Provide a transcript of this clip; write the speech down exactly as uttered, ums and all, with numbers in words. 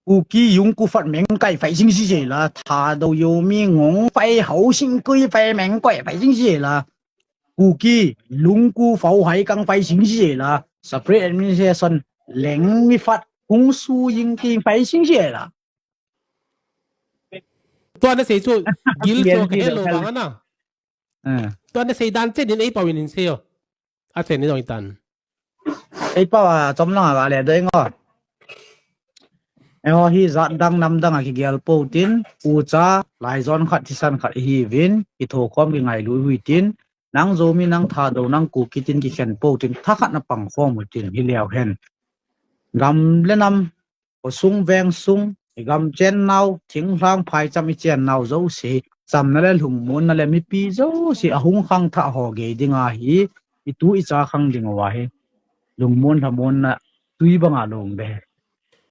Kuki, Yungku, Phat, Mengkai, Phaising, Sijela, Thadou, Yomi, Ngong, Phai, Haosing, Kui, Phai, Mengkoi, Phaising, Sijela, Kuki, Lungku, Phao, Haikang, Phaising, Sijela, separate administration, Leng, Miphat, Hungsu, Yingking, Phaising, Sijela. Tua nasei chu gil chu ka helo vang ana. Tua nasei dan chen in ei pau in sei o. A chen ni dong tan. Ei pau a chom lang a le doi ngo. Eiho hi jat dang nam dang a kigel pou tin, ucha, laijon khat thisan khat ihiuvin, kithokhom kingailu ihiu tin, nang Zomi, nang Thadou, nang Kuki tin kikhen pou tin, thakhat na pangkhom u tin, hileu hen. Gam le nam, khosung vengsung, igam chennau, thinglhang phaicham ichennau jouse, chamna le lungmonna le mipi jouse ahung khangthah ho gei dinga hi, itu icha khang dinguva hi, lungmon lhamonna twi banga long be.